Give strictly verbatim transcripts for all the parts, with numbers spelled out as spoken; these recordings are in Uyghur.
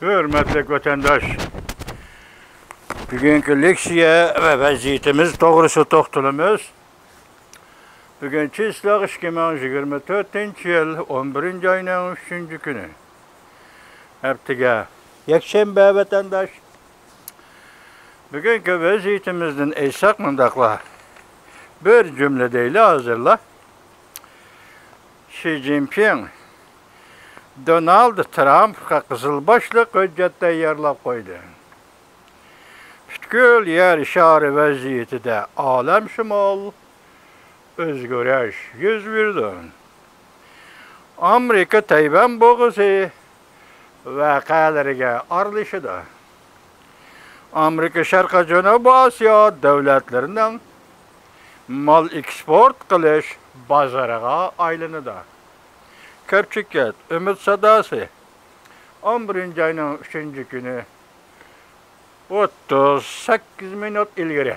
ھۆرمەتلىك ۋەتەنداش، بۈگۈنكى لېكسىيە ۋە ۋەزىيىتىمىز توغرىسىدا توختىلىمىز. بۈگۈن چىسلاق ئىككى مىڭ يىگىرمە تۆتىنچى يىل، ئون بىرىنچى ئاينىڭ ئۈچىنچى كۈنى. ھەپتىگە يەكشەنبە ۋەتەنداش. بۈگۈنكى ۋەزىيىتىمىزدىن ئېيتساق مۇنداقلا، بىر جۈملە دەيلى ھازىرلا. شى جىنپىڭ دونالد ترامپقا قىزىل باشلىق ھۆججەت تەييارلاپ قويدى. پۈتكۈل يەر شارى ۋەزىيىتىدە ئالەمشۇمۇل ئۆزگىرىش يۈز بېرىدۇ. ئامېرىكا تەيۋەن بوغۇزى ۋەقەلىرىگە ئارىلىشىدۇ. ئامېرىكا شەرقىي جەنۇبىي ئاسىيا دۆلەتلىرىنىڭ مال ئېكسپورت قىلىش بازىرىغا ئايلىنىدۇ. كۆپچىكىت ئۈمىد ساداسى، ئون بىرىنچى ئاينىڭ ئۈچىنچى كۈنى، ئوتتۇز سەككىز مىنۇت ئىلگىرى.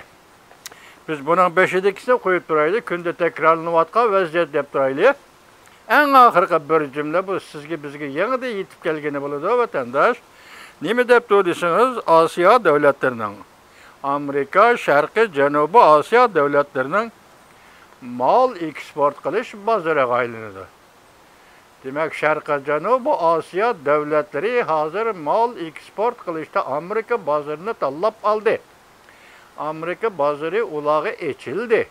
بىز بۇنىڭ بېشىدىكىسىنى قويۇپ تۇرايلى، كۈندە تەكرارلىنىۋاتقان ۋەزىيەت دەپ تۇرايلى. ئەڭ ئاخىرقى بىر جۈملە، بۇ سىزگە، بىزگە يېڭىدىن يېتىپ كەلگىنى بولىدۇ، ۋەتەنداش. نېمە دەپتۇ دېسىڭىز، ئاسىيا دۆلەتلىرىنىڭ، ئامېرىكا، شەرقىي جەنۇبىي ئاسىيا دۆلەتلىرىنىڭ مال ئېكسپورت قىلىش بازىرىغا ئايلىنىدۇ. دېمەك، شەرقىي جەنۇبىي ئاسىيا دۆلەتلىرى ھازىر مال ئېكسپورت قىلىشتا ئامېرىكا بازىرىنى تاللاپ ئالدى. ئامېرىكا بازىرى ئۇلارغا ئېچىلدى.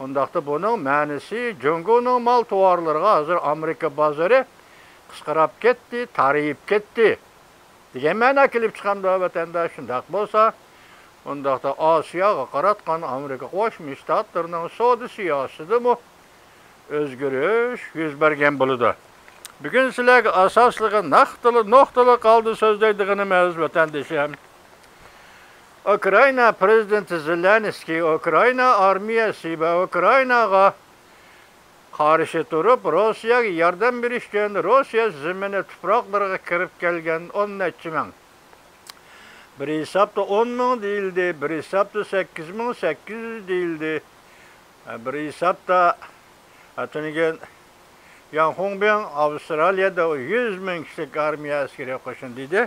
ئۇنداقتا بۇنىڭ مەنىسى، جۇڭگونىڭ مال تاۋارلىرىغا ھازىر ئامېرىكا بازىرى قىسقىراپ كەتتى، تارىيىپ كەتتى دېگەن مەنا كېلىپ چىقامدۇ، ۋەتەنداش؟ شۇنداق بولسا، ئۇنداقتا ئاسىياغا قاراتقان ئامېرىكا قوشما شتاتلىرىنىڭ سودا سىياسىتىدىمۇ ئۆزگىرىش يۈز بەرگەن بولىدۇ. بۈگۈن سىلەرگە ئاساسلىقى ناختىلى-، نۇقتىلىق ھالدا سۆزلەيدىغىنىمىز، ۋەتەندىشىم، ئۇكرائىنا پىرېزىدېنتى زېلېنسكىي ئۇكرائىنا ئارمىيەسى ۋە ئۇكرائىناغا قارشى تۇرۇپ، روسىيەگە ياردەم بېرىش ئۈچۈن روسىيە زېمىنى تۇپراقلىرىغا كىرىپ كەلگەن ئون نەچچە مىڭ، بىر ھېسابتا ئون مىڭ دېيىلدى، بىر ھېسابتا سەككىز مىڭ سەككىز يۈز دېيىلدى. بىر ھېسابتا، ئەتىنىگىن ياڭ خۇڭبىڭ ئاۋسترالىيەدە يۈز مىڭ كىشىلىك ئارمىيە ئەسكىرىي قوشۇن دېدى.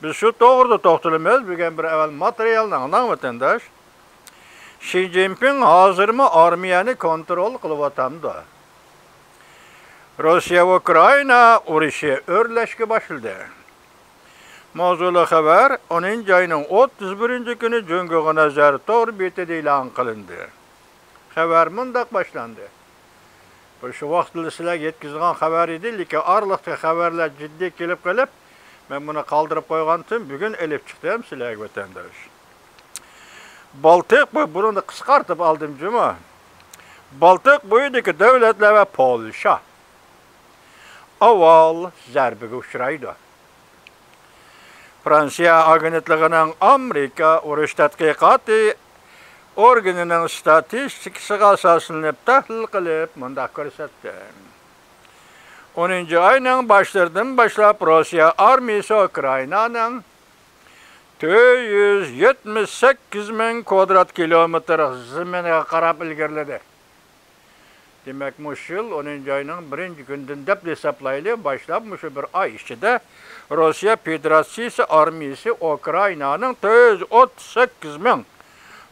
بىز شۇ توغرىدا توختىلىمىز. بۈگۈن بىر ئەۋەل ماتېرىيالنى ئاڭلاڭ، ۋەتەنداش. شى جىنپىڭ ھازىرمۇ ئارمىيەنى كونترول قىلىۋاتامدۇ؟ روسىيە ئۇكرائىنا ئۇرۇشى ئۆرلەشكە باشلىدى. ماۋزۇلۇق خەۋەر ئونىنچى ئاينىڭ ئوتتۇز بىرىنچى كۈنى جۇڭگوغا نەزەر تور بېتىدە ئېلان قىلىندى. خەۋەر مۇنداق باشلاندى. بۇ شۇ ۋاقىتتا سىلەرگە يەتكۈزىدىغان خەۋەر ئىدى، لېكىن ئارىلىقتىكى خەۋەرلەر جىددىي كېلىپ قېلىپ، مەن بۇنى قالدۇرۇپ قويغانتىم، بۈگۈن ئېلىپ چىقتىم سىلەرگە، ۋەتەنداش. بالتىق بويى، بۇنى قىسقارتىپ ئالدىم جۇمۇ. بالتىق بويىدىكى دۆلەتلەر ۋە پولشا ئاۋۋال زەربىگە ئۇچرايدۇ. فرانسىيە ئاگېنتلىقىنىڭ ئامېرىكا ئۇرۇش تەتقىقاتى ئورگىنىنىڭ ستاتىستىكىسىغا ئاساسلىنىپ تەھلىل قىلىپ مۇنداق كۆرسەتتى. ئونىنچى ئاينىڭ باشلىرىدىن باشلاپ روسىيە ئارمىيىسى ئۇكرائىنانىڭ تۆت يۈز يەتمىش سەككىز مىڭ كۋادرات كىلومېتىر زېمىنىغا قاراپ ئىلگىرىلىدى. دېمەك، مۇشۇ يىل ئونىنچى ئاينىڭ بىرىنچى كۈنىدىن دەپ ھېسابلايلى، باشلاپ مۇشۇ بىر ئاي ئىچىدە روسىيە فېدېراتسىيىسى ئارمىيىسى ئۇكرائىنانىڭ تۆت يۈز ئوتتۇز سەككىز مىڭ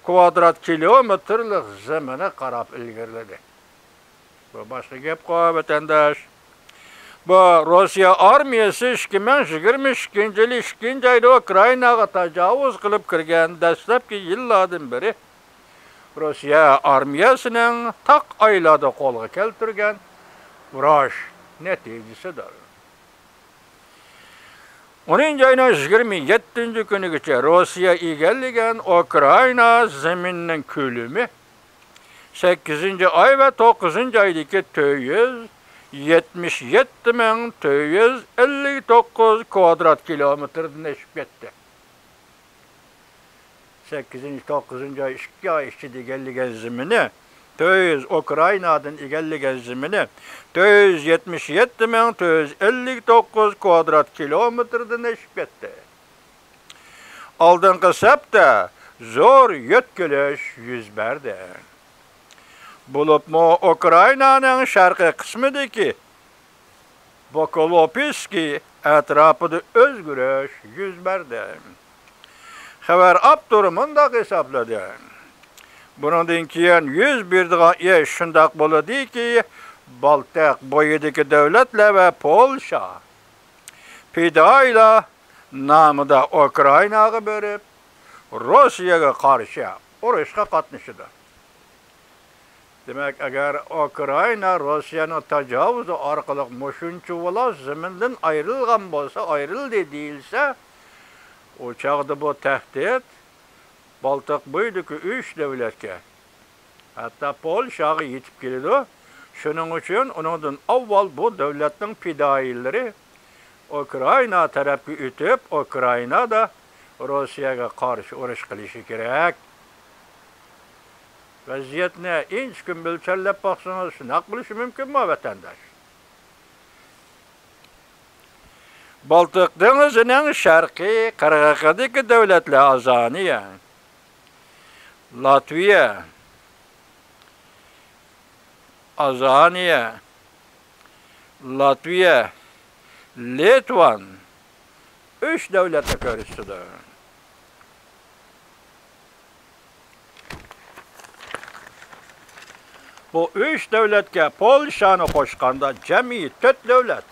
كۋادرات كىلومېتىرلىق زېمىنى قاراپ ئىلگىرىلىدى. بۇ باشقا گەپقۇ، ۋەتەنداش. بۇ روسىيە ئارمىيەسى ئىككى مىڭ يىگىرمە ئىككىنچى يىلى ئىككىنچى ئايدا ئۇكرائىناغا تاجاۋۇز قىلىپ كىرگەن دەسلەپكى يىللاردىن بېرى روسىيە ئارمىيەسىنىڭ تاق ئايلاردا قولغا كەلتۈرگەن ئۇرۇش نەتىجىسىدۇر. ئونىنچى ئاينىڭ يىگىرمە يەتتىنچى كۈنىگىچە روسىيە ئىگىلىگەن ئۇكرائىنا زېمىنىنىڭ كۆلىمى سەككىزىنچى ئاي ۋە توققۇزىنچى ئايدىكى تۆت يۈز يەتمىش يەتتە مىڭ تۆت يۈز ئەللىك توققۇز كۋادرات كىلومېتىردىن ئېشىپ كەتتى. سەككىزىنچى، توققۇزىنچى ئاي، ئىككى ئاي ئىچىدە ئىگىلىگەن زېمىنى تۆت يۈز، ئۇكرائىنادىن ئىگىلىگەن زېمىنى تۆت يۈز يەتمىش يەتتە مىڭ تۆت يۈز ئەللىك توققۇز كۋادرات كىلومېتىردىن ئېشىپ كەتتى. ئالدىنقى سەپتە زور يۆتكىلىش يۈز بەردى. بولۇپمۇ ئۇكرائىنانىڭ شەرقىي قىسمىدىكى ۋوكولوپسكىي ئەتراپىدا ئۆزگىرىش يۈز بەردى. خەۋەر ئاپتورى مۇنداق ھېسابلىدى: بۇنىڭدىن كېيىن يۈز بېرىدىغان ئىش شۇنداق بولىدۇكى، بالتىق بويىدىكى دۆلەتلەر ۋە پولشا پىدائىيلار نامىدا ئۇكرائىناغا بېرىپ، روسىيەگە قارشى ئۇرۇشقا قاتنىشىدۇ. دېمەك، ئەگەر ئۇكرائىنا روسىيەنىڭ تاجاۋۇزى ئارقىلىق مۇشۇنچىۋالا زېمىندىن ئايرىلغان بولسا، ئايرىلدى دېيىلسە، ئۇ چاغدا بۇ تەھدىت بالتىق بويىدىكى ئۈچ دۆلەتكە، ھەتتا پولشاغا يېتىپ كېلىدۇ. شۇنىڭ ئۈچۈن ئۇنىڭدىن ئاۋۋال بۇ دۆلەتنىڭ پىدائىيلىرى ئۇكرائىنا تەرەپكە ئۆتۈپ، ئۇكرائىنادا روسىيەگە قارشى ئۇرۇش قىلىشى كېرەك. ۋەزىيەتنى ئىنچىكە مۆلچەرلەپ باقسىڭىز، شۇنداق بولۇشى مۇمكىنمۇ، ۋەتەنداش؟ بالتىق دېڭىزىنىڭ شەرقىي قىرغىقىدىكى دۆلەتلەر ئازانىيە، لاتۋىيە، ئازانىيە، لاتۋىيە، لىتۋان، ئۈچ دۆلەتنى كۆرسىتىدۇ. بۇ ئۈچ دۆلەتكە پولشانى قوشقاندا جەمئىي تۆت دۆلەت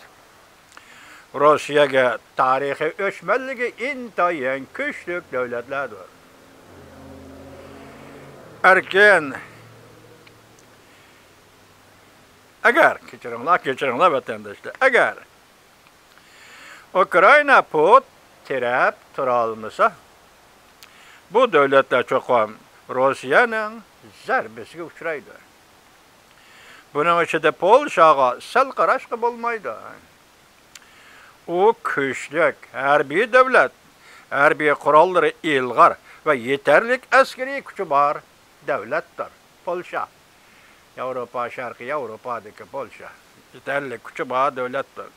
روسىيەگە تارىخىي ئۆچمەنلىكى ئىنتايىن كۈچلۈك دۆلەتلەردۇر. ئەركىن، ئەگەر، كەچۈرۈڭلار، كەچۈرۈڭلار، ۋەتەنداشلار، ئەگەر ئۇكرائىنا پۇت تىرەپ تۇرالمىسا، بۇ دۆلەتلەر چوقۇم روسىيەنىڭ زەربىسىگە ئۇچرايدۇ. بۇنىڭ ئىچىدە پولشاغا سەل قاراشقا بولمايدۇ. ئۇ كۈچلۈك ھەربىي دۆلەت، ھەربىي قوراللىرى ئىلغار ۋە يېتەرلىك ئەسكىرىي كۈچى بار دۆلەتتۇر. پولشا، ياۋروپا، شەرقىي ياۋروپادىكى پولشا يېتەرلىك كۈچى بار دۆلەتتۇر.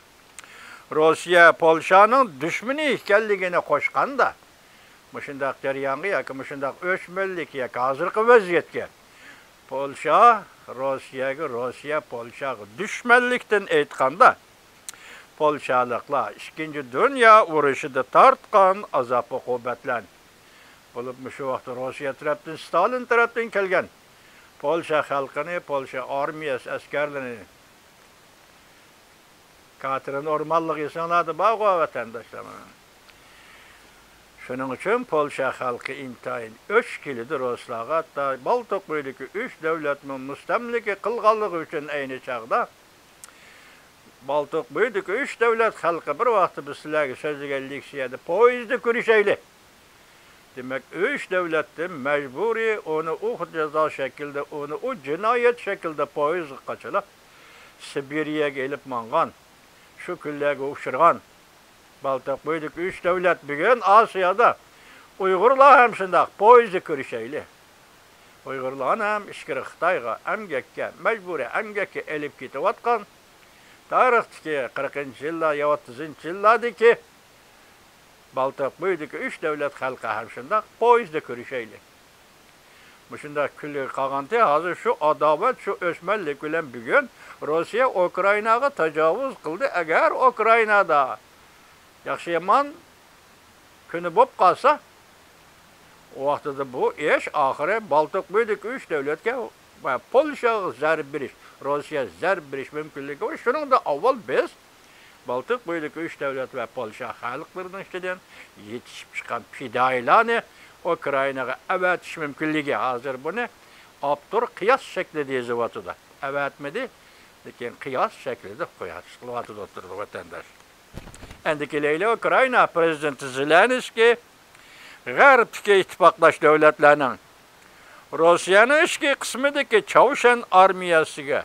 روسىيە پولشانىڭ دۈشمىنى ئىكەنلىكىنى قوشقاندا، مۇشۇنداق جەريانغا ياكى مۇشۇنداق ئۆچمەنلىككە ياكى ھازىرقى ۋەزىيەتكە، پولشا روسىيەگە، روسىيە پولشاغا دۈشمەنلىكتىن ئېيتقاندا، پولشالىقلار ئىككىنچى دۇنيا ئۇرۇشىدا تارتقان ئازاب-ئوقۇبەتلەرنى، بولۇپ مۇشۇ ۋاقىتتا روسىيە تەرەپتىن، ستالىن تەرەپتىن كەلگەن پولشا خەلقىنى، پولشا ئارمىيەسى ئەسكەرلىرىنى، كاتېرىنا ئورمانلىق ئېسىڭلاردا بارغۇ، ۋەتەنداشلار. شۇنىڭ ئۈچۈن پولشا خەلقى ئىنتايىن ئۆچ كېلىدۇ رۇسلارغا. ھەتتا بالتىق بويىدىكى ئۈچ دۆلەتمۇ مۇستەملىكە قىلغانلىقى ئۈچۈن ئەينى چاغدا بالتىق بويىدىكى ئۈچ دۆلەت خەلقى بىر ۋاقىتتا بىز سىلەرگە سۆزلىگەن لېكسىيەدە پويىزدا كۆرۈشەيلى. دېمەك، ئۈچ دۆلەتتىن مەجبۇرىي ئۇنى ئۇ جازا شەكلىدە، ئۇنى ئۇ جىنايەت شەكلىدە پويىزغا قاچىلاپ، سىبىرىيەگە ئېلىپ ماڭغان، شۇ كۈنلەرگە ئۇچرىغان بالتىق بويىدىكى ئۈچ دۆلەت بۈگۈن ئاسىيادا ئۇيغۇرلار ھەم شۇنداق پويىزدا كۆرۈشەيلى. ئۇيغۇرلارنى ھەم ئىچكىرى خىتايغا ئەمگەككە، مەجبۇرىي ئەمگەككە ئېلىپ كېتىۋاتقان، تارىختىكى قىرىقىنچى يىللار يا ئوتتۇزىنچى يىللاردىكى بالتىق بويىدىكى ئۈچ دۆلەت خەلقى ھەم شۇنداق پويىزدا كۆرۈشەيلى. مۇشۇنداق كۈنلەرگە قالغانتى، ھازىر شۇ ئاداۋەت، شۇ ئۆچمەنلىك بىلەن بۈگۈن روسىيە ئۇكرائىناغا تاجاۋۇز قىلدى. ئەگەر ئۇكرائىنادا ياخشى-يامان كۈنى بولۇپ قالسا، ئۇ ۋاقتىدا بۇ ئىش ئاخىرى بالتىق بويىدىكى ئۈچ دۆلەتكە ۋە پولشاغا زەربە بېرىش، روسىيە زەربە بېرىش مۇمكىنلىكى بار. شۇنىڭدا ئاۋۋال بىز بالتىق بويىدىكى ئۈچ دۆلەت ۋە پولشا خەلقلىرىنىڭ ئىچىدىن يېتىشىپ چىققان پىدائىيلارنى ئۇكرائىناغا ئەۋەتىش مۇمكىنلىكى، ھازىر بۇنى ئاپتور قىياس شەكلىدە يېزىۋاتىدۇ. ئەۋەتمىدى، لېكىن قىياس شەكلىدە قويۇۋاتىدۇ ئوتتۇرىغا، ۋەتەنداش. ئەمدى كېلەيلى، ئۇكرائىنا پرېزىدېنتى زېلېنسكىي غەربتىكى ئىتتىپاقداش دۆلەتلەرنىڭ روسىيەنىڭ ئىچكى قىسمىدىكى چاۋشيەن ئارمىيەسىگە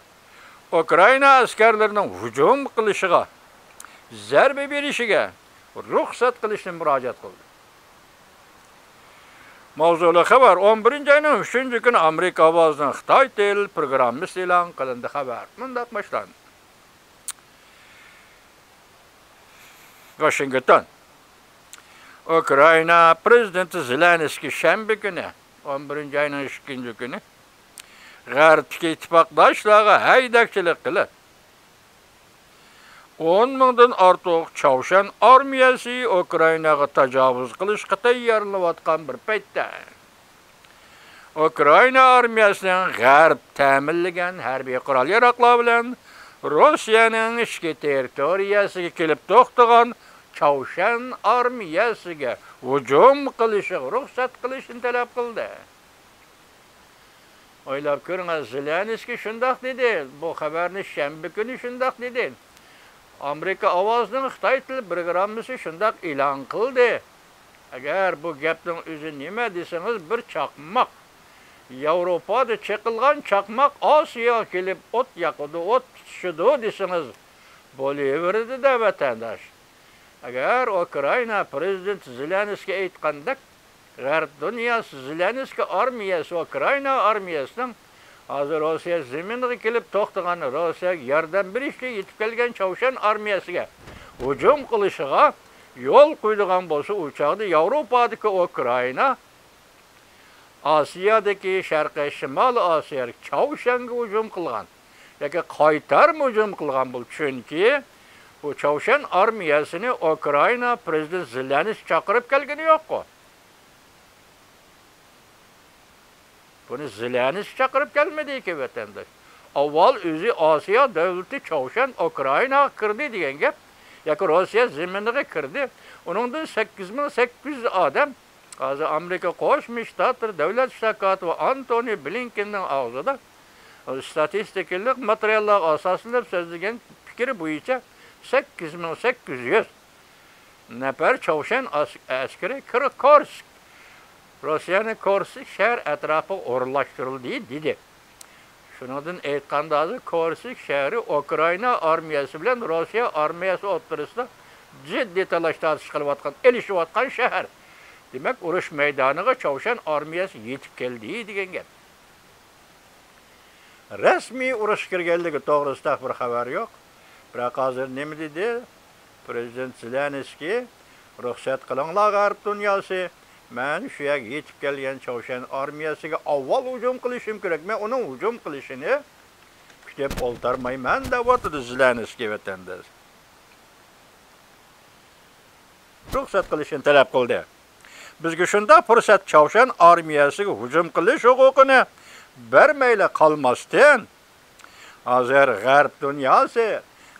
ئۇكرائىنا ئەسكەرلىرىنىڭ ھۇجۇم قىلىشىغا، زەربە بېرىشىگە رۇخسەت قىلىشنى مۇراجىئەت قىلدى. ماۋزۇلۇق خەۋەر ئون بىرىنچى ئاينىڭ ئۈچىنچى كۈنى ئامېرىكا ئاۋازىنىڭ خىتاي تىل پروگراممىسىدا ئېلان قىلىندى. خەۋەر مۇنداق باشلاندى. ۋاشىنگتون. ئۇكرائىنا پرېزىدېنتى زېلېنسكىي شەنبە كۈنى، ئون بىرىنچى ئاينىڭ ئىككىنچى كۈنى، غەربتىكى ئىتتىپاقداشلارغا ھەيدەكچىلىك قىلىپ، ئون مىڭدىن ئارتۇق چاۋشيەن ئارمىيەسى ئۇكرائىناغا تاجاۋۇز قىلىشقا تەييارلىنىۋاتقان بىر پەيتتە، ئۇكرائىنا ئارمىيەسىنىڭ غەرب تەمىنلىگەن ھەربىي قورال-ياراغلار بىلەن روسىيەنىڭ ئىچكى تېررىتورىيەسىگە كېلىپ توختىغان چاۋشيەن ئارمىيەسىگە ھۇجۇم قىلىشىغا رۇخسەت قىلىشنى تەلەپ قىلدى. ئويلاپ كۆرۈڭ، زېلېنسكىي شۇنداق دېدى. بۇ خەۋەرنى شەنبە كۈنى شۇنداق دېدى. ئامېرىكا ئاۋازىنىڭ خىتاي تىل پروگراممىسى شۇنداق ئېلان قىلدى. ئەگەر بۇ گەپنىڭ ئۆزى نېمە دېسىڭىز، بىر چاقماق. ياۋروپادا چېقىلغان چاقماق ئاسىياغا كېلىپ ئوت ياقىدۇ، ئوت تۇتىشىدۇ دېسىڭىز بولۇۋېرىدۇ-دە، ۋەتەنداش. ئەگەر ئۇكرائىنا پرېزىدېنتى زېلېنسكىي ئېيتقاندەك، غەرب دۇنياسى زېلېنسكىي ئارمىيەسى، ئۇكرائىنا ئارمىيەسىنىڭ ھازىر روسىيە زېمىنىغا كېلىپ توختىغان، روسىيەگە ياردەم بېرىشكە يېتىپ كەلگەن چاۋشيەن ئارمىيەسىگە ھۇجۇم قىلىشىغا يول قويىدىغان بولسا، ئۇ چاغدا ياۋروپادىكى ئۇكرائىنا، ئاسىيادىكى، شەرقىي شىمالىي ئاسىيادىكى چاۋشيەنگە ھۇجۇم قىلغان ياكى قايتارما ھۇجۇم قىلغان بولىدۇ. چۈنكى بۇ چاۋشيەن ئارمىيەسىنى ئۇكرائىنا پرېزىدېنتى زېلېنسكىي چاقىرىپ كەلگىنى يوققۇ. بۇنى زېلېنسكىي چاقىرىپ كەلمىدىكى، ۋەتەنداش. ئاۋۋال ئۆزى ئاسىيا دۆلىتى چاۋشيەن ئۇكرائىناغا كىردى دېگەن گەپ ياكى روسىيە زېمىنىغا كىردى. ئۇنىڭدىن سەككىز مىڭ سەككىز يۈز ئادەم ھازىر ئامېرىكا قوشما شتاتلىرى دۆلەت ئىشلار كاتىپى ئانتونى بلىنكېننىڭ ئاغزىدا ئىستاتىستىكىلىق ماتېرىياللارغا ئاساسلىنىپ سۆزلىگەن پىكرى بويىچە سەككىز مىڭ سەككىز يۈز نەپەر چاۋشيەن ئەس-، ئەسكىرى كىر-، كورسك، روسىيەنىڭ كورسك شەھەر ئەتراپىغا ئورۇنلاشتۇرۇلدى، دېدى. شۇنىڭدىن ئېيتقاندا، ھازىر كورسك شەھىرى ئۇكرائىنا ئارمىيەسى بىلەن روسىيە ئارمىيەسى ئوتتۇرىسىدا جىددىي تالاش-تارتىش قىلىۋاتقان، ئېلىشىۋاتقان شەھەر. دېمەك، ئۇرۇش مەيدانىغا چاۋشيەن ئارمىيەسى يېتىپ كەلدى دېگەن گەپ. رەسمىي ئۇرۇشقا كىرگەنلىكى توغرىسىدا بىر خەۋەر يوق. بىراق ھازىر نېمە دېدى؟ پرېزىدېنت زېلېنسكىي، رۇخسەت قىلىڭلار، غەرب دۇنياسى، مەن شۇ يەرگە يېتىپ كەلگەن چاۋشيەن ئارمىيەسىگە ئاۋۋال ھۇجۇم قىلىشىم كېرەك. مەن ئۇنىڭ ھۇجۇم قىلىشىنى كۈتۈپ ئولتۇرمايمەن، دەۋاتىدۇ زېلېنسكىي، ۋەتەنداش. رۇخسەت قىلىشىنى تەلەپ قىلدى. بىزگە شۇنداق پۇرسەت، چاۋشيەن ئارمىيەسىگە ھۇجۇم قىلىش ھوقۇقىنى بەرمەيلى قالماستىن، ھازىر غەرب دۇنياسى،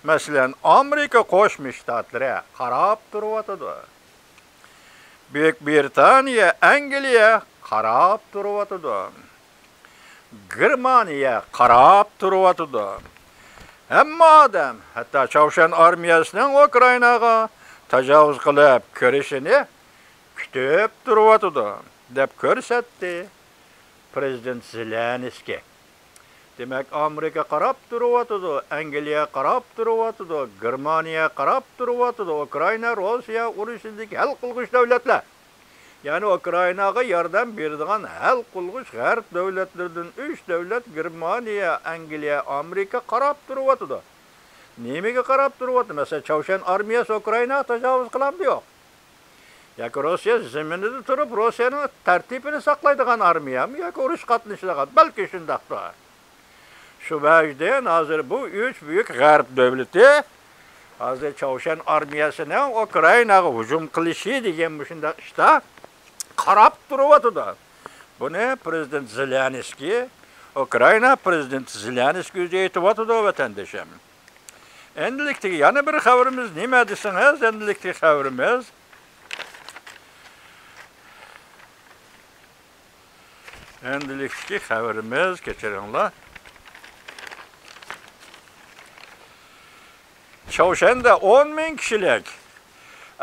مەسىلەن، ئامېرىكا قوشما شتاتلىرى قاراپ تۇرۇۋاتىدۇ. بۈيۈك بىرىتانىيە، ئەنگلىيە قاراپ تۇرۇۋاتىدۇ. گېرمانىيە قاراپ تۇرۇۋاتىدۇ. ھەممە ئادەم، ھەتتا چاۋشيەن ئارمىيەسىنىڭ ئۇكرائىناغا تاجاۋۇز قىلىپ كىرىشىنى كۈتۈپ تۇرۇۋاتىدۇ، دەپ كۆرسەتتى پرېزىدېنت زېلېنسكىي. دېمەك، ئامېرىكا قاراپ تۇرۇۋاتىدۇ، ئەنگلىيە قاراپ تۇرۇۋاتىدۇ، گېرمانىيە قاراپ تۇرۇۋاتىدۇ، ئۇكرائىنا، روسىيە ئۇرۇشىدىكى ھەل قىلغۇچ دۆلەتلەر. يەنى ئۇكرائىناغا ياردەم بېرىدىغان ھەل قىلغۇچ غەرب دۆلەتلىرىدىن ئۈچ دۆلەت، گېرمانىيە، ئەنگلىيە، ئامېرىكا قاراپ تۇرۇۋاتىدۇ. نېمىگە قاراپ تۇرۇۋاتىدۇ؟ مەسىلەن، چاۋشيەن ئارمىيەسى ئۇكرائىناغا تاجاۋۇز قىلامدۇ؟ يوق. ياكى روسىيە زېمىنىدا تۇرۇپ، روسىيەنىڭ تەرتىپىنى ساقلايدىغان ئارمىيەمۇ ياكى ئۇرۇش قاتنىشىدىغان؟ بەلكى شۇنداقتۇر. شۇ ۋەجدىن ھازىر بۇ ئۈچ بۈيۈك غەرب دۆلىتى ھازىر چاۋشيەن ئارمىيەسىنىڭ ئۇكرائىناغا ھۇجۇم قىلىشى دېگەن مۇشۇنداق ئىشتا قاراپ تۇرۇۋاتىدۇ. بۇنى پرېزىدېنت زېلېنسكىي، ئۇكرائىنا پرېزىدېنتى زېلېنسكىي ئۆزى ئېيتىۋاتىدۇ، ۋەتەندىشىم. ئەمدىلىكتىكى يەنە بىر خەۋىرىمىز نېمە دېسىڭىز، ئەمدىلىكتىكى خەۋىرىمىز، ئەمدىلىكتىكى خەۋىرىمىز، كەچۈرۈڭلار. چاۋشيەندە ئون مىڭ كىشىلىك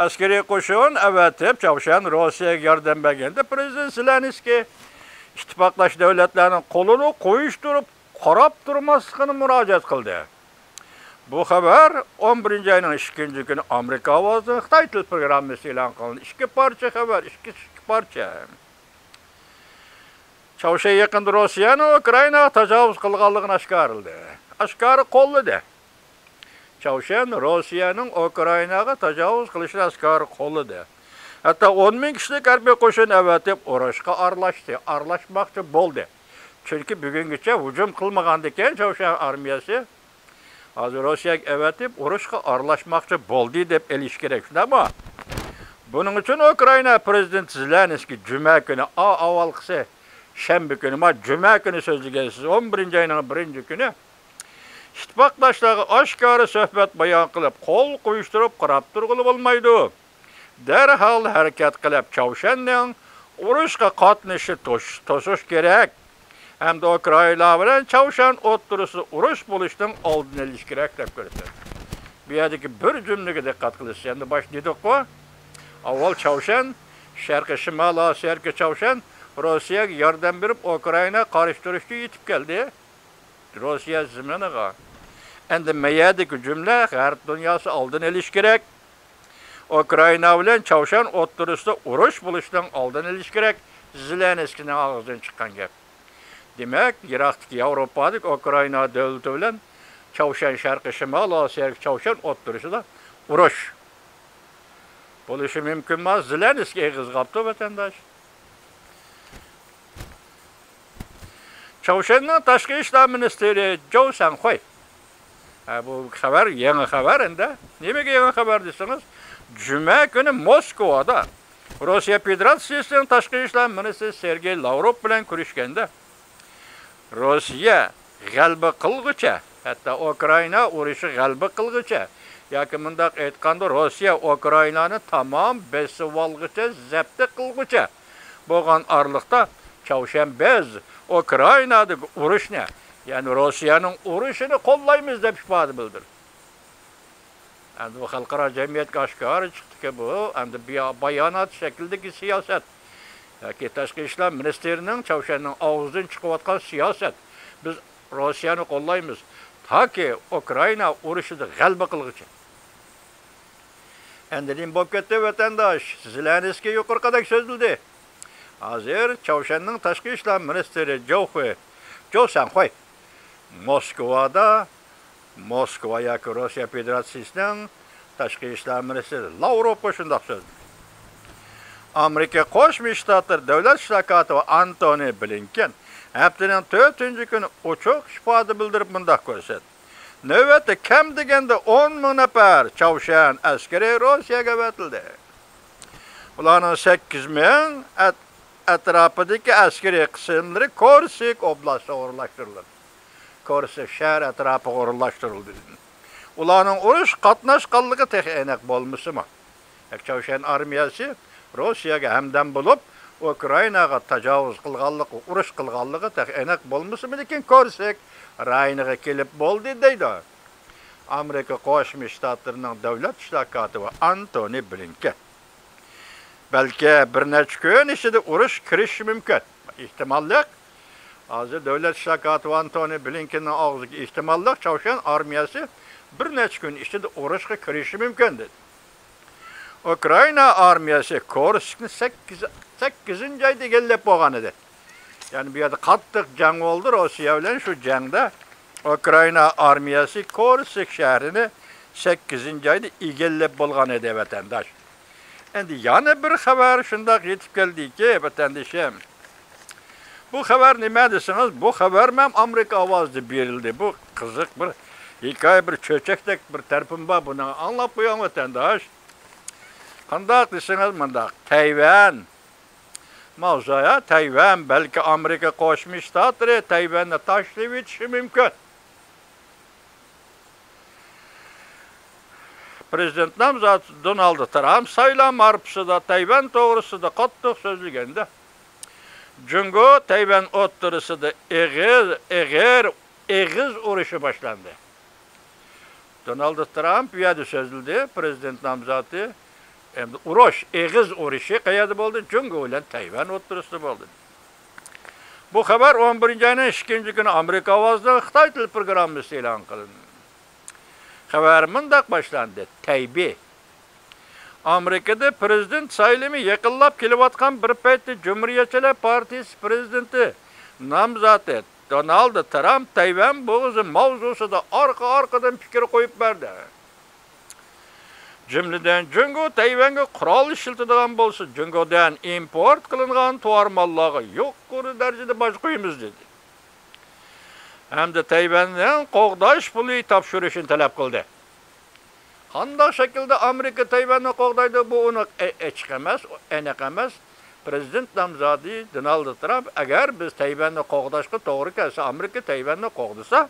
ئەسكىرىي قوشۇن ئەۋەتىپ، چاۋشيەن روسىيەگە ياردەم بەرگەندە، پرېزىدېنت زېلېنسكىي ئىتتىپاقداش دۆلەتلەرنىڭ قولىنى قويۇشتۇرۇپ، قاراپ تۇرماسلىقىنى مۇراجىئەت قىلدى. بۇ خەۋەر ئون بىرىنچى ئاينىڭ ئىككىنچى كۈنى ئامېرىكا ئاۋازىنىڭ خىتاي تىل پروگراممىسى ئېلان قىلىندى. ئىككى پارچە خەۋەر، ئىككى، ئىككى پارچە. چاۋشيەن يېقىندا روسىيەنىڭ ئۇكرائىناغا تاجاۋۇز قىلغانلىقىنى ئاشكارىلىدى. ئاشكارا قوللىدى. چاۋشيەن روسىيەنىڭ ئۇكرائىناغا تاجاۋۇز قىلىشىنى ئاشكارا قوللىدى. ھەتتا ئون مىڭ كىشىلىك ھەربىي قوشۇن ئەۋەتىپ، ئۇرۇشقا ئارىلاشتى، ئارىلاشماقچى بولدى. چۈنكى بۈگۈنگىچە ھۇجۇم قىلمىغاندىكىن چاۋشيەن ئارمىيەسى، ھازىر روسىيەگە ئەۋەتىپ، ئۇرۇشقا ئارىلاشماقچى بولدى دەپ ئېلىش كېرەك، شۇنداقمۇ؟ بۇنىڭ ئۈچۈن ئۇكرائىنا پرېزىدېنتى زېلېنسكىي جۈمە كۈنى، ئا، ئاۋۋالقىسى شەنبە كۈنى، ما، جۈمە كۈنى سۆزلىگەنسىز، ئون بىرىنچى ئاينىڭ بىرىنچى كۈنى ئىتتىپاقداشلارغا ئاشكارا سۆھبەت بايان قىلىپ، قول قويۇشتۇرۇپ قاراپ تۇرغىلى بولمايدۇ. دەرھال ھەرىكەت قىلىپ، چاۋشيەننىڭ ئۇرۇشقا قاتنىشىشى توش-، توسۇش كېرەك ھەمدە ئۇكرائىنا بىلەن چاۋشيەن ئوتتۇرىسىدا ئۇرۇش بولۇشنىڭ ئالدىنى ئېلىش كېرەك، دەپ كۆرسەتتى. بۇ يەردىكى بىر جۈملىگە دىققەت قىلىسىز، ئەمدى باشتا دېدۇققۇ، ئاۋۋال چاۋشيەن، شەرقىي شىمال ئاسىيادىكى چاۋشيەن روسىيەگە ياردەم بېرىپ، ئۇكرائىنا قارشى تۇرۇشتا يېتىپ كەلدى. روسىيە زېمىنىغا. ئەمدى مەيەدىكى جۈملە غەرب دۇنياسى ئالدىنى ئېلىش كېرەك. ئۇكرائىنا بىلەن چاۋشيەن ئوتتۇرىسىدا ئۇرۇش بولۇشنىڭ ئالدىنى ئېلىش كېرەك. زېلېنسكىينىڭ ئاغزىدىن چىققان گەپ. دېمەك، يىراقتىكى ياۋروپادىكى ئۇكرائىنا دۆلىتى بىلەن چاۋشيەن، شەرقىي شىمال ئاسىيادىكى چاۋشيەن ئوتتۇرىسىدا ئۇرۇش بولۇشى مۇمكىنما؟ زېلېنسكىي ئېغىز قاپتۇ، ۋەتەنداش. چاۋشيەننىڭ تاشقى ئىشلار مىنىستىرى جوۋ سەنخۇي. ھە، بۇ خەۋەر، يېڭى خەۋەر ئەمدى. نېمىگە يېڭى خەۋەر دېسىڭىز، جۈمە كۈنى موسكۋادا روسىيە فېدېراتسىيىسىنىڭ تاشقى ئىشلار مىنىستىرى سېرگېي لاۋروف بىلەن كۆرۈشكەندە، روسىيە غەلىبە قىلغۇچە، ھەتتا ئۇكرائىنا ئۇرۇشى غەلىبە قىلغۇچە ياكى مۇنداق ئېيتقاندا، روسىيە ئۇكرائىنانى تامام بېسىۋالغۇچە، زەپتە قىلغۇچە بولغان ئارىلىقتا چاۋشيەن بىز ئۇكرائىنادىكى ئۇرۇشنى، يەنى روسىيەنىڭ ئۇرۇشىنى قوللايمىز دەپ ئىپادە بىلدۈردى. ئەمدى بۇ خەلقئارا جەمئىيەتكە ئاشكارا چىقتىكى، بۇ ئەمدى بىيا-، بايانات شەكلىدىكى سىياسەت ياكى تاشقى ئىشلار مىنىستىرىنىڭ چاۋشيەننىڭ ئاغزىدىن چىقىۋاتقان سىياسەت. بىز روسىيەنى قوللايمىز، تاكى ئۇكرائىنا ئۇرۇشىدا غەلىبە قىلغۇچە. ئەمدى نېمە بولۇپ كەتتى، ۋەتەنداش؟ زېلېنسكىي يۇقىرىقىدەك سۆزلىدى. ھازىر چاۋشيەننىڭ تاشقى ئىشلار مىنىستىرى جوۋ خۇي، جوۋ سەنخۇي موسكۋادا، موسكۋا ياكى روسىيە فېدېراتسىيىسىنىڭ تاشقى ئىشلار مىنىستىرى لاۋروفقا شۇنداق سۆزلىدى. ئامېرىكا قوشما شتاتلىرى دۆلەت ئىشلار كاتىپى ئانتونى بلىنكېن ھەپتىنىڭ تۆتىنچى كۈنى ئوچۇق ئىپادە بىلدۈرۈپ مۇنداق كۆرسەتتى. نۆۋەتتە كەم دېگەندە ئون مىڭ نەپەر چاۋشيەن ئەسكىرى روسىيەگە ئەۋەتىلدى. ئۇلارنىڭ سەككىز مىڭ ئەت-، ئەتراپىدىكى ئەسكىرىي قىسىملىرى كورسك ئوبلاستىغا ئورۇنلاشتۇرۇلدى. كورسك شەھەر ئەتراپىغا ئورۇنلاشتۇرۇلدى. ئۇلارنىڭ ئۇرۇشقا قاتناشقانلىقى تېخى ئېنىق بولمىسىمۇ، چاۋشيەن ئارمىيەسى روسىيەگە ھەمدەم بولۇپ، ئۇكرائىناغا تاجاۋۇز قىلغانلىقى، ئۇرۇش قىلغانلىقى تېخى ئېنىق بولمىسىمۇ، لېكىن كورسك رايونىغا كېلىپ بولدى، دەيدۇ ئامېرىكا قوشما شتاتلىرىنىڭ دۆلەت ئىشلار كاتىپى ئانتونى بلىنكېن. بەلكى بىر نەچچە كۈن ئىچىدە ئۇرۇش كىرىشىشى مۇمكىن. ئېھتىماللىق. ھازىر دۆلەت ئىشلار كاتىپى ئانتونى بلىنكېننىڭ ئاغزىدىكى ئېھتىماللىق، چاۋشيەن ئارمىيەسى بىر نەچچە كۈن ئىچىدە ئۇرۇشقا كىرىشىشى مۇمكىن، دېدى. ئۇكرائىنا ئارمىيەسى كورسكنى سەككىز، سەككىزىنچى ئايدا ئىگىلەپ بولغان ئىدى. يەنى بۇ يەردە قاتتىق جەڭ بولدى روسىيە بىلەن، شۇ جەڭدە ئۇكرائىنا ئارمىيەسى كورسك شەھىرىنى سەككىزىنچى ئايدا ئىگىلەپ بولغان ئىدى، ۋەتەنداش. ئەمدى يەنە بىر خەۋەر شۇنداق يېتىپ كەلدىكى، ۋەتەندىشىم. بۇ خەۋەر نېمە دېسىڭىز، بۇ خەۋەرمۇ ھەم ئامېرىكا ئاۋازىدا بېرىلدى. بۇ قىزىق بىر ھېكايە، بىر چۆچەكتەك بىر تەرىپىم بار، بۇنى ئاڭلاپ قويۇڭ، ۋەتەنداش. قانداق دېسىڭىز مۇنداق، تەيۋەن ماۋزۇيا، تەيۋەن، بەلكى ئامېرىكا قوشما شتاتلىرى تەيۋەننى تاشلىۋېتىشى مۇمكىن. پرېزىدېنت نامزاتى دونالد ترامپ سايلام ھارپىسىدا تەيۋەن توغرىسىدا قاتتىق سۆزلىگەندە، جۇڭگو تەيۋەن ئوتتۇرىسىدا ئېغىر، ئېغىر، ئېغىز ئۇرۇشى باشلاندى. دونالد ترامپ بۇ يەردە سۆزلىدى، پرېزىدېنت نامزاتى. ئەمدى ئۇرۇش، ئېغىز ئۇرۇشى قەيەردە بولدى؟ جۇڭگو بىلەن تەيۋەن ئوتتۇرىسىدا بولدى. بۇ خەۋەر ئون بىرىنچى ئاينىڭ ئىككىنچى كۈنى ئامېرىكا ئاۋازىنىڭ خىتاي تىل پروگراممىسىدا ئېلان قىلىندى. خەۋەر مۇنداق باشلاندى، تەيبېي. ئامېرىكىدا پرېزىدېنت سايلىمى يېقىنلاپ كېلىۋاتقان بىر پەيتتە، جۇمھۇرىيەتچىلەر پارتىيىسى پرېزىدېنتى نامزاتى دونالد ترامپ تەيۋەن بوغۇزى ماۋزۇسىدا ئارقا-ئارقىدىن پىكىر قويۇپ بەردى. جۈملىدىن، جۇڭگو تەيۋەنگە قورال ئىشلىتىدىغان بولسا، جۇڭگودىن ئىمپورت قىلىنغان تاۋار ماللارغا يۇقىرى دەرىجىدە باج قويىمىز، دېدى. ھەمدە تەيۋەننىڭ قوغداش پۇلى تاپشۇرۇشىنى تەلەپ قىلدى. قانداق شەكىلدە ئامېرىكا تەيۋەننى قوغدايدۇ؟ بۇ ئۇنى ئېچىق ئەمەس، ئېنىق ئەمەس. پىرېزىدېنت نامزادى دونالد ترامپ، ئەگەر بىز تەيۋەننى قوغداشقا توغرا كەلسە، ئامېرىكا تەيۋەننى قوغدىسا،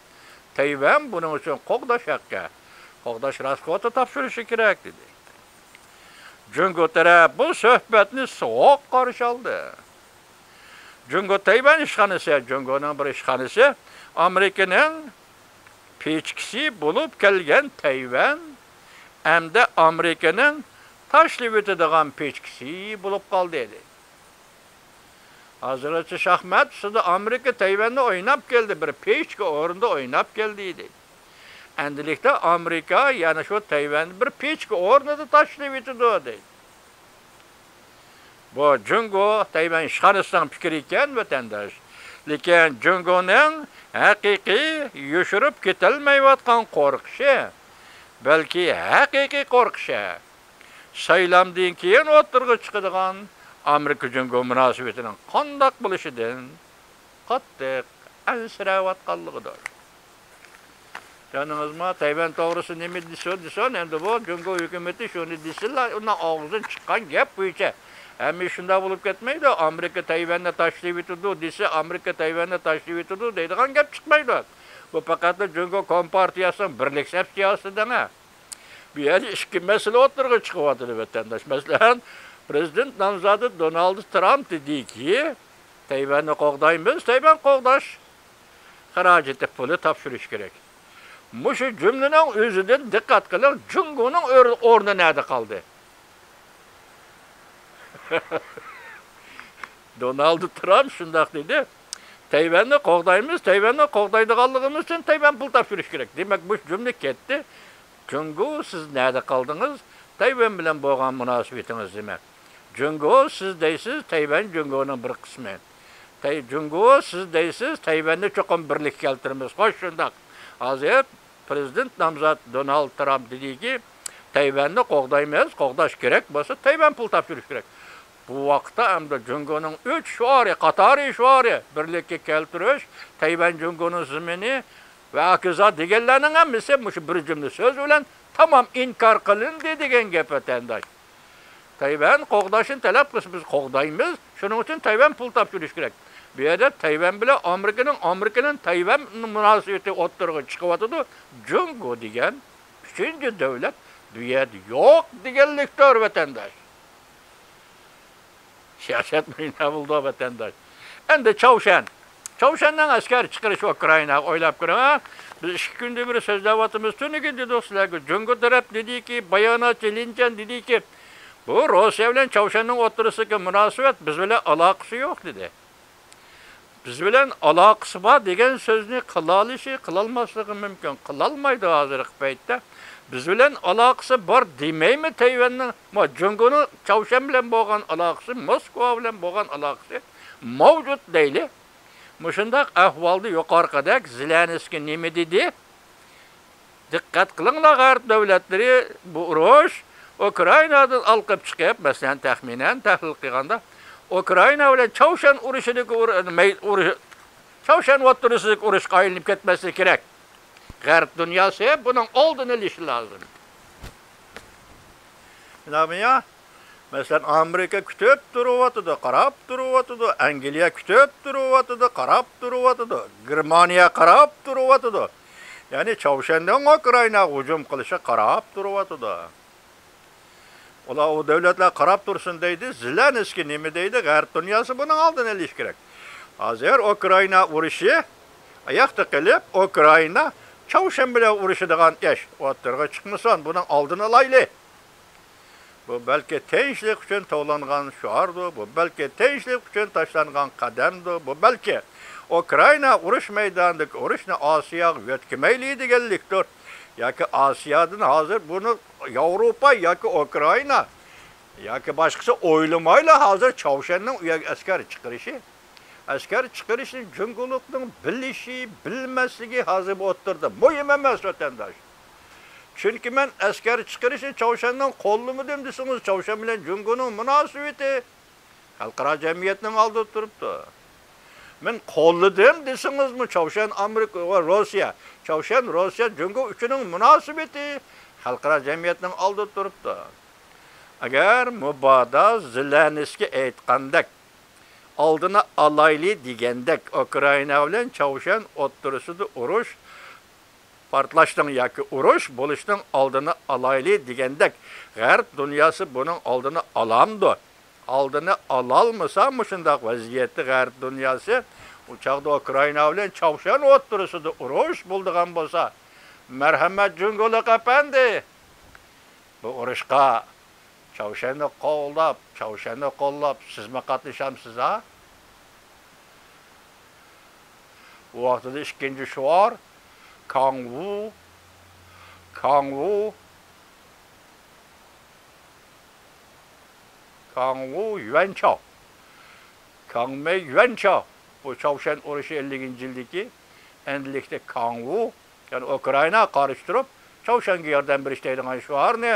تەيۋەن بۇنىڭ ئۈچۈن قوغداش ھەققى، قوغداش راسخوتى تاپشۇرۇشى كېرەك، دېدى. جۇڭگو تەرەپ بۇ سۆھبەتنى سوغۇق قارشى ئالدى. جۇڭگو تەيۋەن ئىشخانىسى، جۇڭگونىڭ بىر ئىشخانىسى ئامېرىكىنىڭ پىچكىسى بولۇپ كەلگەن تەيۋەن ئەمدى ئامېرىكىنىڭ تاشلىۋېتىدىغان پىچكىسى بولۇپ قالدى، دېدى. ھازىرغىچە شاھمات ئۈستىدە ئامېرىكا تەيۋەننى ئويناپ كەلدى، بىر پىچكا ئورنىدا ئويناپ كەلدى، دېدى. ئەمدىلىكتە ئامېرىكا يەنە شۇ تەيۋەننى بىر پىچكا ئورنىدا تاشلىۋېتىدۇ، دېدى. بۇ جۇڭگو تەيۋەن ئىشخانىسىنىڭ پىكرى ئىكەن، ۋەتەنداش. لېكىن جۇڭگونىڭ ھەقىقىي يوشۇرۇپ كېتەلمەيۋاتقان قورقۇشى، بەلكى ھەقىقىي قورقۇشى، سايلامدىن كېيىن ئوتتۇرىغا چىقىدىغان ئامېرىكا جۇڭگو مۇناسىۋىتىنىڭ قانداق بولۇشىدىن قاتتىق ئەنسىرەۋاتقانلىقىدۇر. جانىڭىزما تەيۋەن توغرىسىدا نېمە دېسۇن، دېسۇن، ئەمدى بۇ جۇڭگو ھۆكۈمىتى شۇنى دېسىلا، ئۇنىڭ ئاغزىدىن چىققان گەپ بويىچە ھەممە شۇنداق بولۇپ كەتمەيدۇ. ئامېرىكا تەيۋەننى تاشلىۋېتىدۇ دېسە، ئامېرىكا تەيۋەننى تاشلىۋېتىدۇ دەيدىغان گەپ چىقمايدۇ. بۇ پەقەتلا جۇڭگو كومپارتىيەسىنىڭ بىرلىك سەپ سىياسىتى دەڭە. بۇ يەردە ئىككى مەسىلە ئوتتۇرىغا چىقىۋاتىدۇ، ۋەتەنداش. مەسىلەن، پىرېزىدېنت نامزادى دونالد ترامپ دېدىكى، تەيۋەننى قوغدايمىز، تەيۋەن قوغداش خىراجىتى پۇلى تاپشۇرۇش كېرەك. مۇشۇ جۈملىنىڭ ئۆزىدىن دىققەت قىلىڭ، جۇڭگونىڭ ئۆر-، ئورنى نەدە قالدى؟ دونالد ترامپ شۇنداق دېدى، تەيۋەننى قوغدايمىز، تەيۋەننى قوغدايدىغانلىقىمىز ئۈچۈن تەيۋەن پۇل تاپشۇرۇش كېرەك. دېمەك، مۇشۇ جۈملە كەتتى. جۇڭگو، سىز نەدە قالدىڭىز؟ تەيۋەن بىلەن بولغان مۇناسىۋىتىڭىز نېمە؟ جۇڭگو، سىز دەيسىز، تەيۋەن جۇڭگونىڭ بىر قىسمى. تەي-، جۇڭگو، سىز دەيسىز، تەيۋەننى چوقۇم بىرلىككە كەلتۈرىمىز. خوش، شۇنداق. ھازىر پىرېزىدېنت نامزات دونالد ترامپ دېدىكى، تەيۋەننى قوغدايمىز، قوغداش كېرەك بولسا، تەيۋەن پۇل تاپشۇرۇش كېرەك. بۇ ۋاقىتتا ئەمدى جۇڭگونىڭ ئۈچ شوئارى، قاتارى شوئارى، بىرلىككە كەلتۈرۈش، تەيۋەن جۇڭگونىڭ زېمىنى ۋە ھاكازا دېگەنلەرنىڭ ھەممىسى مۇشۇ بىر جۈملە سۆز بىلەن تامام ئىنكار قىلىندى دېگەن گەپ، ۋەتەنداش. تەيۋەن قوغداشنى تەلەپ قىلسا، بىز قوغدايمىز. شۇنىڭ ئۈچۈن تەيۋەن پۇل تاپشۇرۇش كېرەك. بۇ يەردە تەيۋەن بىلەن ئامېرىكىنىڭ، ئامېرىكىنىڭ تەيۋەن مۇناسىۋىتى ئوتتۇرىغا چىقىۋاتىدۇ. جۇڭگو دېگەن ئۈچىنچى دۆلەت بۇ يەردە يوق دېگەنلىكتۇر، ۋەتەنداش. سىياسەت مۇشۇنداق بولىدۇ، ۋەتەنداش. ئەمدى چاۋشيەن. چاۋشيەننىڭ ئەسكەر چىقىرىشى ئۇكرائىناغا، ئويلاپ كۆرۈڭ، ھە؟ بىز ئىككى كۈندىن بېرى سۆزلەۋاتىمىز. تۈنۈگۈن دېدۇق سىلەرگە. جۇڭگو تەرەپ دېدىكى، باياناتچى لىن چيەن دېدىكى، بۇ روسىيە بىلەن چاۋشيەننىڭ ئوتتۇرىسىدىكى مۇناسىۋەت بىز بىلەن ئالاقىسى يوق، دېدى. بىز بىلەن ئالاقىسى بار دېگەن سۆزنى قىلالىشى، قىلالماسلىقى مۇمكىن. قىلالمايدۇ ھازىرقى پەيتتە. بىز بىلەن ئالاقىسى بار دېمەيمۇ تەيۋەننىڭ، ما، جۇڭگونىڭ چاۋشيەن بىلەن بولغان ئالاقىسى، موسكۋا بىلەن بولغان ئالاقىسى مەۋجۇت دەيلى. مۇشۇنداق ئەھۋالدا يۇقىرىقىدەك زېلېنسكىي نېمە دېدى؟ دىققەت قىلىڭلار، غەرب دۆلەتلىرى بۇ ئۇرۇش ئۇكرائىنادىن ئالقىپ چىقىپ، مەسىلەن، تەخمىنەن تەھلىل قىلغاندا، ئۇكرائىنا بىلەن چاۋشيەن ئۇرۇشىدىكى ئۇر-، مەي-، ئۇرۇش-، چاۋشيەن ئوتتۇرىسىدىكى ئۇرۇشقا ئايلىنىپ كەتمەسلىكى كېرەك. غەرب دۇنياسى بۇنىڭ ئالدىنى ئېلىشى لازىم. مەسىلەن، ئامېرىكا كۈتۈپ تۇرۇۋاتىدۇ، قاراپ تۇرۇۋاتىدۇ، ئەنگلىيە كۈتۈپ تۇرۇۋاتىدۇ، قاراپ تۇرۇۋاتىدۇ، گېرمانىيە قاراپ تۇرۇۋاتىدۇ. يەنى چاۋشيەننىڭ ئۇكرائىناغا ھۇجۇم قىلىشىغا قاراپ تۇرۇۋاتىدۇ. ئۇلار، ئۇ دۆلەتلەر قاراپ تۇرسۇن دەيدۇ، زېلېنسكىي نېمە دەيدۇ؟ غەرب دۇنياسى بۇنىڭ ئالدىنى ئېلىش كېرەك. ھازىر ئۇكرائىنا ئۇرۇشى ئاياقتا قېلىپ، ئۇكرائىنا چاۋشيەن بىلەن ئۇرۇشىدىغان ئىش ئوتتۇرىغا چىقمىسۇن، بۇنىڭ ئالدىنى ئالايلى. بۇ بەلكى تىنچلىق ئۈچۈن توۋلانغان شوئاردۇ، بۇ بەلكى تىنچلىق ئۈچۈن تاشلانغان قەدەمدۇ، بۇ بەلكى ئۇكرائىنا ئۇرۇش مەيدانىدىكى ئۇرۇشنى ئاسىياغا يۆتكىمەيلى دېگەنلىكتۇر. ياكى ئاسىيادىن ھازىر بۇنى ياۋروپا ياكى ئۇكرائىنا ياكى باشقىسى ئويلىمايلا ھازىر چاۋشيەننىڭ ئۇ يەرگە ئەسكەر چىقىرىشى، ئەسكەر چىقىرىشنى جۇڭگولۇقنىڭ بىلىشى، بىلمەسلىكى ھازىر بۇ ئوتتۇرىدا مۇھىم ئەمەس، ۋەتەنداش. چۈنكى مەن ئەسكەر چىقىرىشنى چاۋشيەننىڭ قوللىمىدىم دېسىڭىز، چاۋشيەن بىلەن جۇڭگونىڭ مۇناسىۋىتى خەلقئارا جەمئىيەتنىڭ ئالدىدا تۇرۇپتۇ. مەن قوللىدىم دېسىڭىزمۇ، چاۋشيەن ئامېرىكا ۋە روسىيە، چاۋشيەن روسىيە جۇڭگو ئۈچۈننىڭ مۇناسىۋىتى خەلقئارا جەمئىيەتنىڭ ئالدىدا تۇرۇپتۇ. ئەگەر مۇبادا زېلېنسكىي ئېيتقاندەك، ئالدىنى ئالايلى دېگەندەك، ئۇكرائىنا بىلەن چاۋشيەن ئوتتۇرىسىدا ئۇرۇش، پارتلاشنىڭ ياكى ئۇرۇش بولۇشنىڭ ئالدىنى ئالايلى دېگەندەك، غەرب دۇنياسى بۇنىڭ ئالدىنى ئالامدۇ؟ ئالدىنى ئالالمىسا، مۇشۇنداق ۋەزىيەتتە غەرب دۇنياسى، ئۇ چاغدا ئۇكرائىنا بىلەن چاۋشيەن ئوتتۇرىسىدا ئۇرۇش بولىدىغان بولسا، مەرھەمەت، جۇڭگولۇق ئەپەندى، بۇ ئۇرۇشقا چاۋشيەننى قوللاپ، چاۋشيەننى قوللاپ، سىزمۇ قاتنىشامسىز ھە؟ ئۇ ۋاقتىدا ئىككىنچى شوئار، كاڭۋۇ، كاڭۋۇ، كاڭۋۇ يۈەنچاۋ، كاڭمەي يۈەنچاۋ. بۇ چاۋشيەن ئۇرۇشى ئەللىكىنچى يىلدىكى، ئەمدىلىكتە كاڭۋۇ، يەنى ئۇكرائىناغا قارشى تۇرۇپ، چاۋشيەنگە ياردەم بېرىش دەيدىغان شوئارنى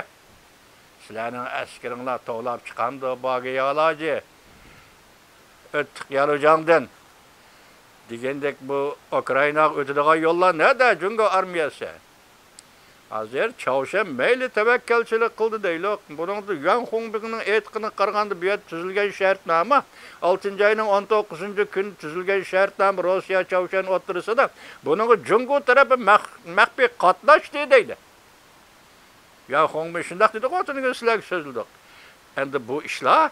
سىلەرنىڭ ئەسكىرىڭلار توۋلاپ چىقامدۇ، باگى يالاجى؟ ئۆتتۇق يالۇجاڭدىن دېگەندەك، بۇ ئۇكرائىناغا ئۆتىدىغان يوللار نەدە، جۇڭگو ئارمىيەسى؟ ھازىر چاۋشيەن مەيلى تەۋەككەلچىلىك قىلدى دەيلۇق. بۇنىڭدا يۈەن خۇڭبىڭنىڭ ئېيتقىنىغا قارىغاندا، بۇ يەردە تۈزۈلگەن شەرتنامە، ئالتىنچى ئاينىڭ ئون توققۇزىنچى كۈنى تۈزۈلگەن شەرتنامە روسىيە، چاۋشيەن ئوتتۇرىسىدا، بۇنىڭغا جۇڭگو تەرەپى مەخ-، مەخپىي قاتناشتى دەيدۇ. يۈەن خۇڭبىڭ شۇنداق دېدىغۇ، ئۇنىڭ سىلەرگە سۆزلىدۇق. ئەمدى بۇ ئىشلار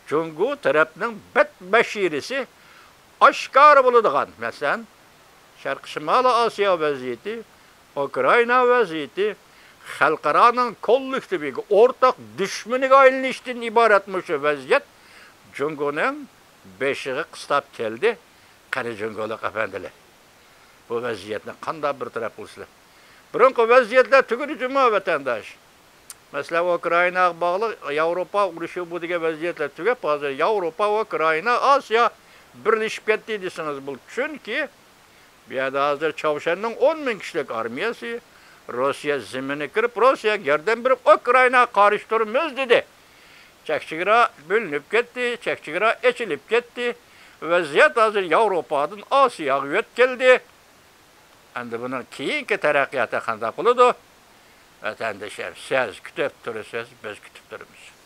جۇڭگو تەرەپنىڭ بەت بەشىرىسى ئاشكارا بولىدىغان، مەسىلەن، شەرقىي شىمالىي ئاسىيا ۋەزىيىتى، ئۇكرائىنا ۋەزىيىتى، خەلقئارانىڭ كوللېكتىۋىگە، ئورتاق دۈشمىنىگە ئايلىنىشتىن ئىبارەت مۇشۇ ۋەزىيەت جۇڭگونىڭ بېشىغا قىستاپ كەلدى. قېنى جۇڭگولۇق ئەپەندىلەر، بۇ ۋەزىيەتنى قانداق بىر تەرەپ قىلىسىلەر؟ بۇرۇنقى ۋەزىيەتلەر تۈگىدى جۇمۇ، ۋەتەنداش. مەسىلەن، ئۇكرائىناغا باغلىق ياۋروپا ئۇرۇشى بۇ دېگەن ۋەزىيەتلەر تۈگەپ، ھازىر ياۋروپا، ئۇكرائىنا، ئاسىيا بىرلىشىپ كەتتى دېسىڭىز بولىدۇ. چۈنكى بۇ يەردە ھازىر چاۋشيەننىڭ ئون مىڭ كىشىلىك ئارمىيەسى، روسىيە زېمىنىغا كىرىپ، روسىيەگە ياردەم بېرىپ، ئۇكرائىناغا قارشى تۇرىمىز دېدى. چەك چېگرا بۆلۈنۈپ كەتتى، چەك چېگرا ئېچىلىپ كەتتى. ۋەزىيەت ھازىر ياۋروپادىن ئاسىياغا يۆتكەلدى. ئەمدى بۇنىڭ كېيىنكى تەرەققىياتى قانداق بولىدۇ؟ ۋەتەندىشلەر، سىز كۈتۈپ تۇرىسىز، بىز كۈتۈپ تۇرىمىز.